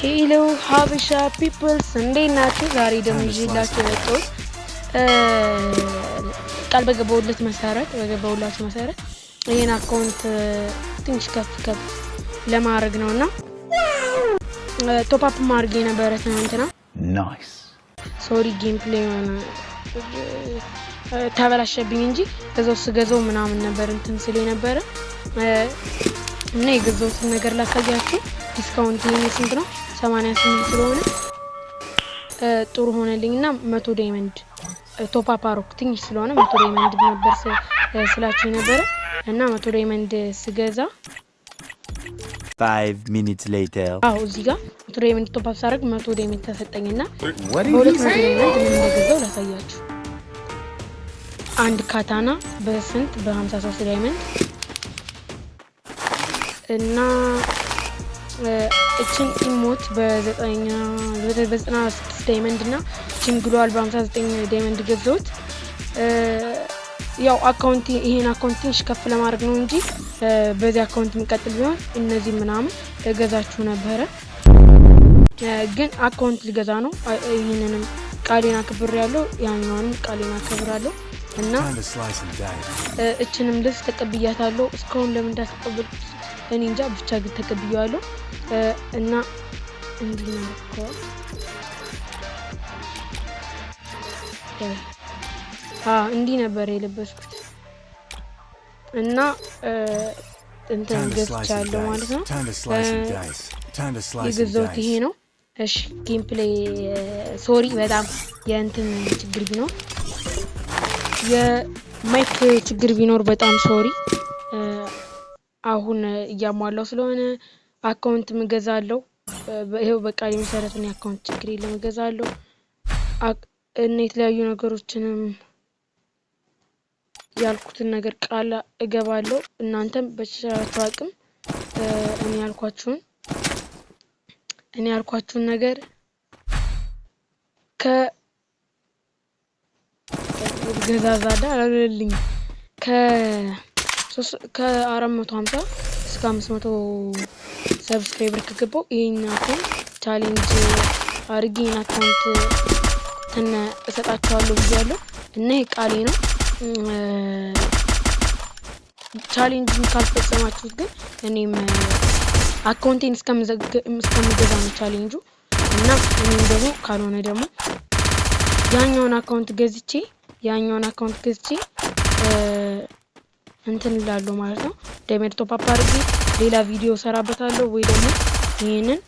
Hello ሀበሻ peoples፣ እንዴት ናችሁ? ዛሬ ደግሞ ይዤላችሁ የመጣሁት ቃል በገባሁላችሁ መሰረት ይህን account ትንሽ ከፍ ከፍ ለማድረግ ነው እና top up ማድረግ የነበረ ትናንትና። Nice. Sorry፣ gameplay የሆነ ተበላሸብኝ እንጂ እዛው ስገዛው ምናምን ነበር እንትን ስል የነበረ እና የገዛሁትን ነገር ላሳያችሁ። Discount ይሄ ስንት ነው? 88 ስለሆነ ጥሩ ሆነልኝ እና 100 diamond top up አረኩ። ትንሽ ስለሆነ 100 diamond ነበር ስላችሁ የነበረ እና 100 diamond ስገዛ 5 minutes later. አዎ፣ እዚህ ጋር 100 diamond top up ሳደርግ 100 diamond ተሰጠኝና በ200 diamond ምን እንደገዛው ላሳያችሁ። አንድ katana በስንት? በ53 diamond እና እችን emote በ96 diamond እና እችን gloo wall በ59 diamond ገዛሁት። ያው account ይሄን account ትንሽ ከፍ ለማድረግ ነው እንጂ በዚህ account የሚቀጥል ቢሆን እነዚህ ምናምን እገዛችሁ ነበረ። ግን account ልገዛ ነው። ይህንንም ቃሌን አክብሬያለሁ፣ ያኛውንም ቃሌን አከብራለሁ እና እችንም ልብስ ተቀብያታለሁ። እስካሁን ለምን እንዳልተቀበልኩት እኔ እንጃ፣ ብቻ ግን ተቀብያለሁ እና እንዲህ ነው። እንዲህ ነበር የለበስኩት እና እንትን ገዝቻለሁ ማለት ነው። የገዛሁት ይሄ ነው። እሺ፣ gameplay sorry፣ በጣም የእንትን ችግር ቢኖር፣ የ mic ችግር ቢኖር በጣም sorry። አሁን እያሟላው ስለሆነ account ምገዛለሁ። ይኸው በቃ መሰረት ነው። Account ችግር የለም፣ እገዛለሁ እና የተለያዩ ነገሮችንም ያልኩትን ነገር ቃል እገባለሁ። እናንተም በተቻላችሁ አቅም እኔ ያልኳችሁን ነገር ከገዛዛዳ አላለልኝ ከ450 እስከ 500 subscriber ከገባው ይሄን account challenge አድርጌ ይሄን account እንትን እሰጣችኋለሁ ብያለሁ እና ይሄ ቃሌ ነው። Challenge ን ካልፈጸማችሁት ግን እኔም account ኤን እስከምገዛ ነው ቻሌንጁ እና እኔም ደግሞ ካልሆነ ደግሞ ያኛውን account ገዝቼ እንትን እላለሁ ማለት ነው። Diamond top up አድርጌ ሌላ ቪዲዮ ሰራበታለሁ ወይ ደግሞ ይሄንን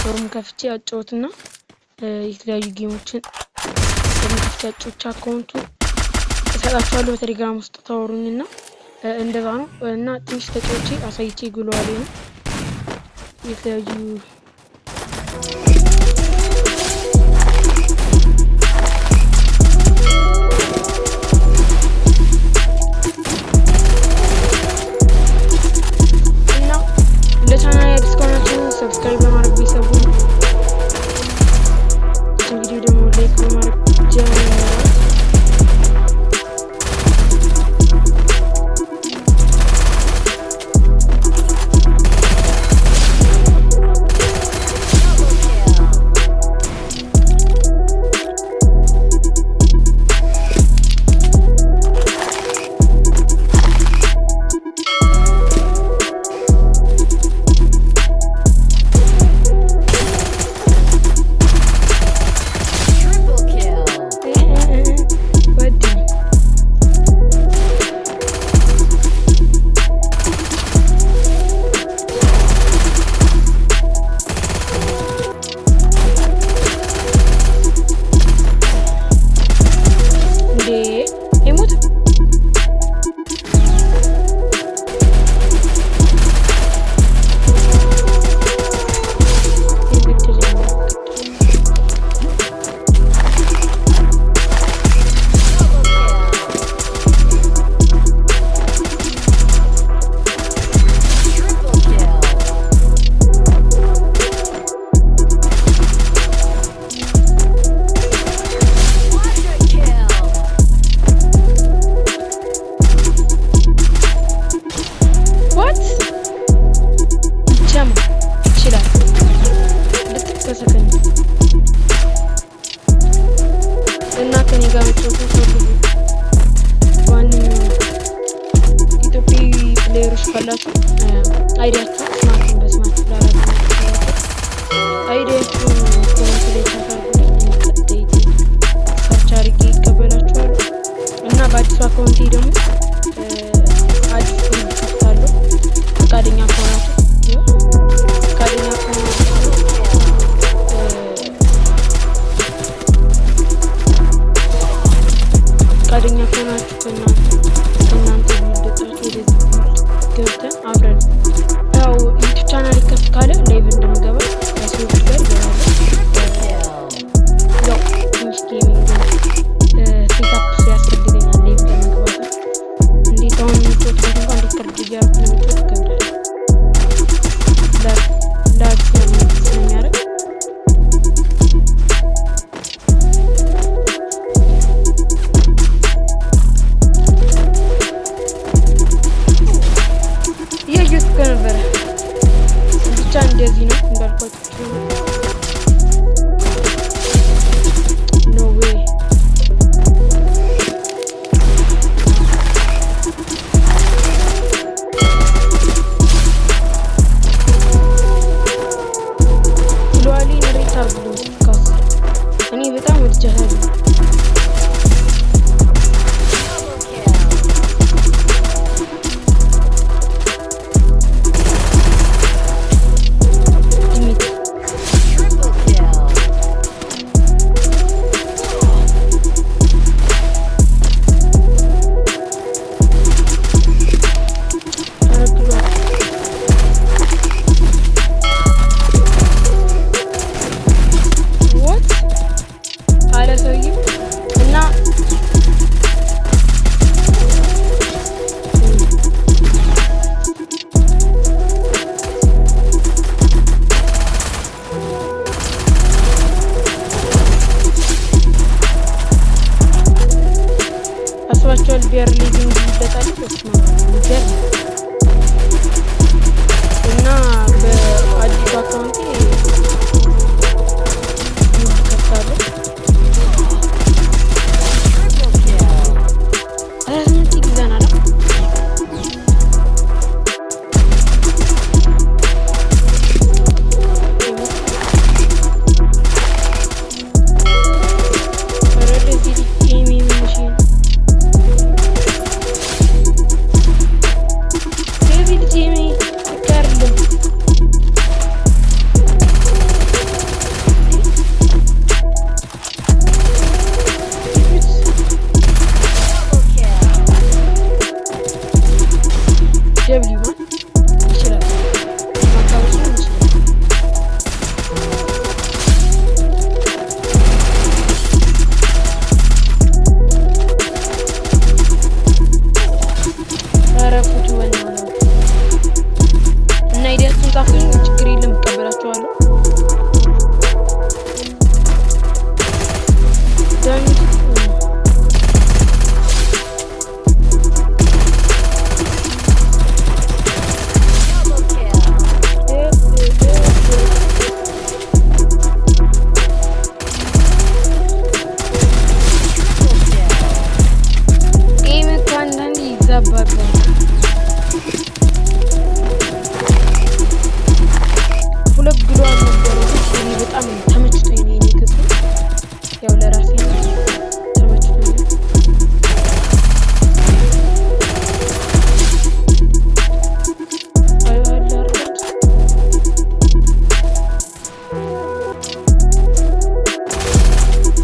room ከፍቼ አጫውትና የተለያዩ game ኦችን room ከፍቼ አጫውቼ account ኡ እሰጣችኋለሁ። በቴሌግራም ውስጥ ታወሩኝና እንደዛ ነው እና ትንሽ ተጫውቼ አሳይቼ gloo wall ነው የተለያዩ እና ለቻናል አዲስ ከሆናችሁ subscribe በማድረግ ቤተሰብ ሁኑ። ቪዲዮ ደግሞ like በማድረግ ጀምሩ። ቸማ ይችላል ልክ በሰከንድ። እና ከኔ ጋር መጫወት ፈልጉ ማንኛውም ኢትዮጵያዊ player ኦች ካላችሁ ID ያችሁ ስማችሁን በስማችሁ ላላችሁ ID ያችሁን comment ላይ chat አድርጉልኝ። እኔ ቀጣይ search አድርጌ ይቀበላችኋለሁ። እና በአዲሱ account ኤ ደግሞ አዲስ guild ከፍታለሁ። ፈቃደኛ ከሆናችሁ ከእናንተ guild ወጣችሁ ወደዚህ guild ገብተን አብረን ያው YouTube channel ከፍ ካለ live እንደምገባ ከሰዎች ጋር እገባለሁ። ያው ትንሽ gaming setup ያስፈልገኛል live ለመግባት። እንዴት አሁን የሚጫወትበት እንኳን record እያደረኩ ለመጫወት ይከብዳል። Lag ስለሚያደርግ። እያየሁት እኮ ነበረ። ብቻ እንደዚህ ነው እንዳልኳችሁ። No way. Gloo ዋሌን rate አድርጉልኝ ከ10። እኔ በጣም ወድጃታለሁ። Double kill. Teammate. Triple kill. ኧረ gloo ዋል። What አለ ሰውዬው። እና አስባቸዋል ቢያር ሊግ እንዲበጣል። በስመ አብ፣ የሚገርም። እና በአዲሱ account ኤ guild ከፍታለሁ። Triple kill. 18 ይዘናል። ኧረ ለዚህ ልጅ aim የምንሽ ነው። ለዚህ ልጅ aim ልክ አይደለም። Double kill. W ማን ይችላል ማካበሱ ይችላል። ኧረ ፉቱ በእናትህ። እና ID ያችሁን ጻፉኝ፣ ችግር የለም፣ እቀበላችኋለሁ። ዳዊት። Double kill. Triple kill. Aim እኮ አንዳንዴ ይዛባል። ሁለት gloo ዋል ነበረ። እኔ በጣም ተመችቶኝ ነው የኔ ገዛሁት። ያው ለራሴ ነው፣ ተመችቶኛል። አለ አይደል?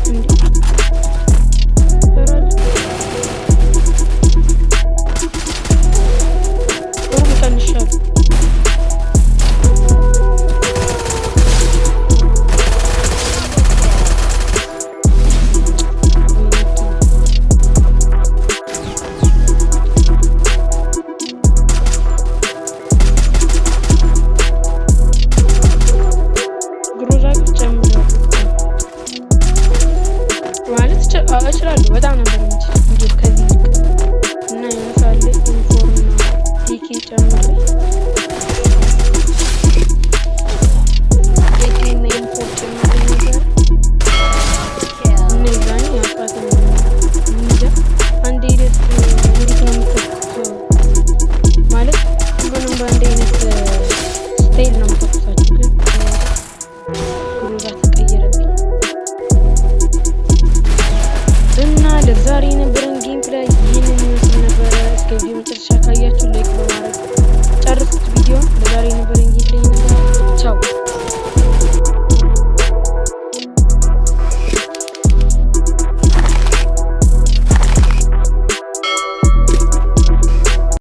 እንዴ፣ ኧረ አለ። ሩም ቀንሻለሁ። ግሮዛ ግን ጨምሬያለሁ ማለት እችላለሁ። በጣም ነበር የምችል።